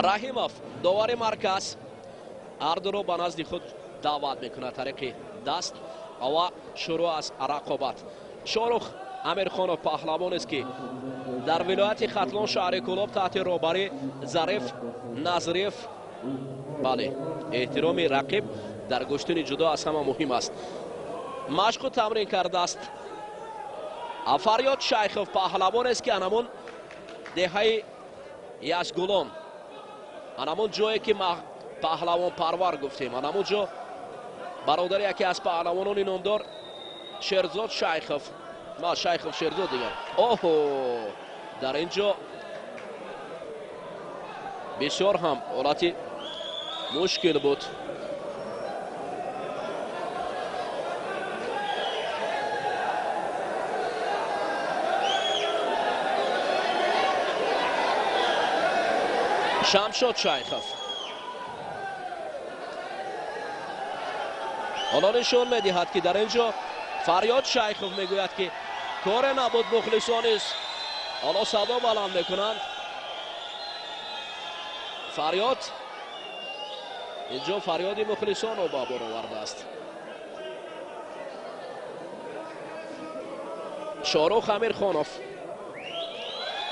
Раҳимов, довари марказ, ҳардуро ба назди худ даъват мекунад тариқи даст ва шурӯъ аз рақобат. Шорух Амирхонов паҳлавонест, ки дар вилояти Хатлон, шаҳри Кӯлоб, таҳти роҳбарии Зариф Назриев. Бале, эҳтироми рақиб дар гӯштини ҷудо аз ҳама муҳим аст. Машқу тамрин кардааст. Фарёд Шайхов паҳлавонест, ки анамон деҳаи Язгулон, анамон ҷое ки паҳлавонпарвар гуфтем, анамон ҷо бародари яке аз паҳлавонони номдор Шерзод Шайхов, ма Шайхов Шерзод дигар. Оҳо, дар ин ҷо бисёр ҳам ҳолати мушкил буд. Шамшод Шайхов ҳоло нишон медиҳад, ки дар ин ҷо Фарёд Шайхов мегӯяд, ки коре набуд. Мухлисон низ ҳоло садо баланд мекунанд. Фарёд инҷо фарёди мухлисонро ба бор овардааст. Шорух Амирхонов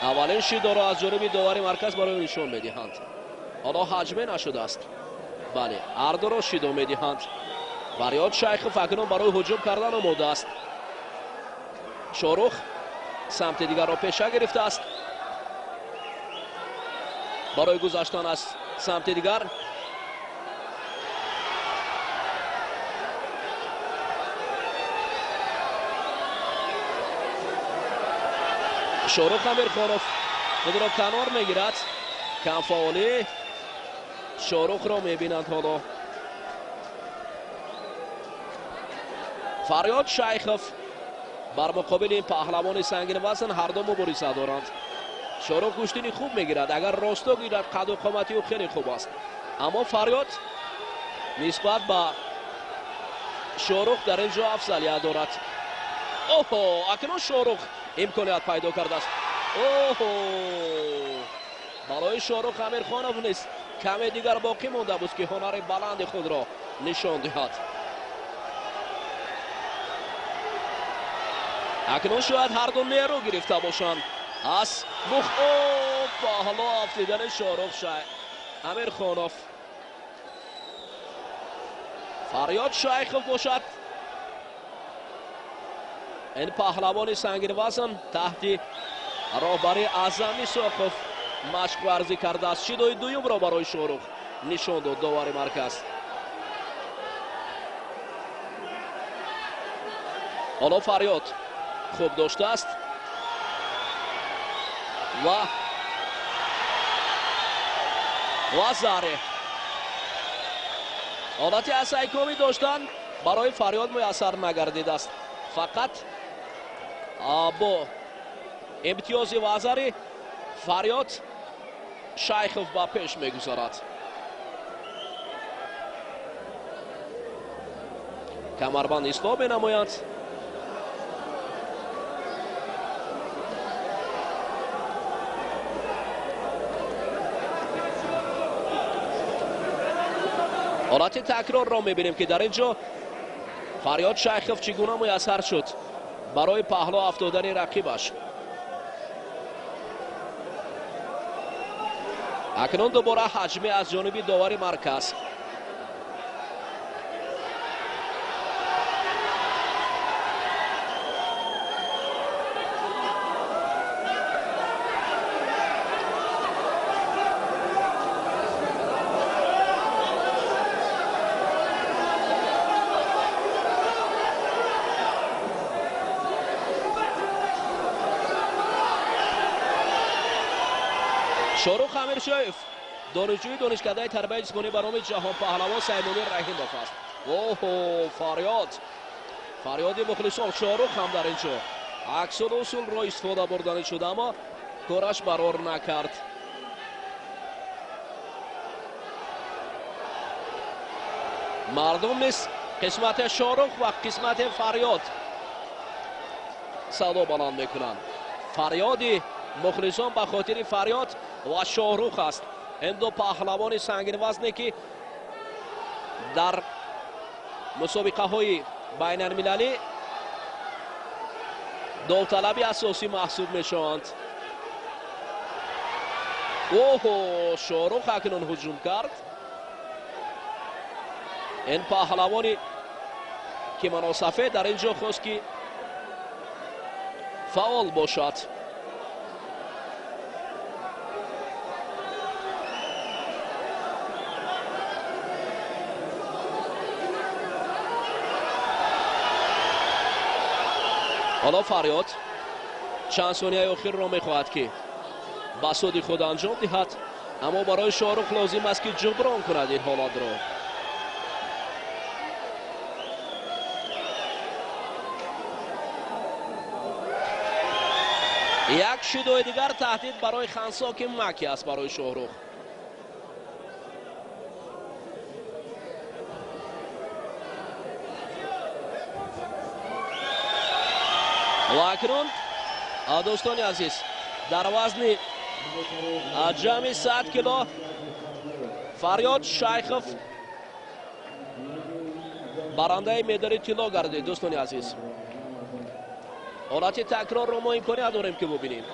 аввалин шидоро аз ҷониби довари марказ барои нишон медиҳанд. Ҳоло ҳаҷме нашудааст. Бале, ҳардуро шидо медиҳанд. Фарёд Шайхов акнун барои ҳуҷум кардан омода аст. Шорух самти дигарро пеша гирифтааст барои гузаштан аз самти дигар. Шорух Амирхонов худро канор мегирад. Камфаъолӣ Шорухро мебинанд ҳоло. Фарёд Шайхов бар муқобили ин паҳлавони сангинвазн ҳарду мубориза доранд. Шорух гӯштини хуб мегирад, агар росто гирад қаду қомати ӯ хеле хуб аст, аммо Фарёд нисбат ба Шорух дар ин ҷо афзалият дорад. Оҳо, акнун Шорух имконият пайдо кардааст. Оҳо, барои Шорух Амирхонов низ каме дигар боқӣ монда буд, ки ҳунари баланди худро нишон диҳад. Акнун шояд ҳарду нерӯ гирифта бошанд аз паҳло афтидани Шорух Амирхонов. Фарёд Шайхов бошад, ин паҳлавони сангинвазн таҳти роҳбарии Аъзам Исоқов машқварзӣ кардааст. Шидои дуюмро барои Шорух нишон дод довари марказ. Ҳоло Фарёд хуб доштааст ва заре ҳолати асайкомӣ доштан барои Фарёд муяссар нагардидааст. Фақат бо имтиёзи вазари Фарёд Шайхов ба пеш мегузарад. Камарбанд ислоҳ менамоянд. Ҳолати такрорро мебинем, ки дар ин ҷо Фарёд Шайхов чӣ гуна муяссар шуд барои паҳло афтодани рақибаш. Акнун дубора ҳаҷме аз ҷониби довари марказ. Шорух Амиршоев донишҷӯи донишкадаи тарбияи ҷисмонӣ ба номи ҷаҳонпаҳлавон Саймумин Раҳимов аст. Оҳо, фарёд, фарёди мухлисон. Шорух ҳам дар ин ҷо аксул усулро истифода бурданӣ шуд, аммо кораш барор накард. Мардум низ қисмати Шорух ва қисмати Фарёд садо баланд мекунанд. Фарёди мухлисон ба хотири Фарёд ва Шоҳрух аст. Ин ду паҳлавони сангинвазне ки дар мусобиқаҳои байналмилалӣ довталаби асосӣ маҳсуб мешаванд. Оҳо, Шоҳрух акнун ҳуҷум кард. Ин паҳлавони кимоносафед дар ин ҷо хост ки фаъол бошад. Ҳоло Фарёд чанд сонияи охирро мехоҳад ки ба суди худ анҷом диҳад, аммо барои Шоҳрух лозим аст ки ҷуброн кунад ин ҳолатро. Як шидои дигар таҳдид барои хансоки маки аст барои Шоҳрух. Ва акнун дӯстони азиз, дар вазни ҷамъи 100 кило Фарёд Шайхов барандаи медали тилло гардид. Дӯстони азиз, ҳолати такрорро мо имконият дорем ки бубинем.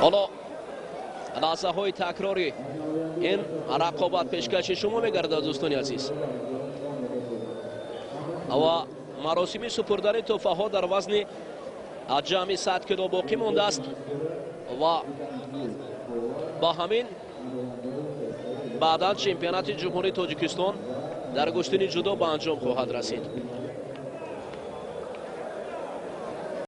Ҳоло лаҳзаҳои такрори ин рақобат пешкаши шумо мегардад, дӯстони азиз. Ва маросими супурдани тӯҳфаҳо дар вазни ҷамъи 100 кило боқӣ мондааст ва ба ҳамин баъдан чемпионати ҷумҳурии Тоҷикистон дар гӯштини ҷудо ба анҷом хоҳад расид.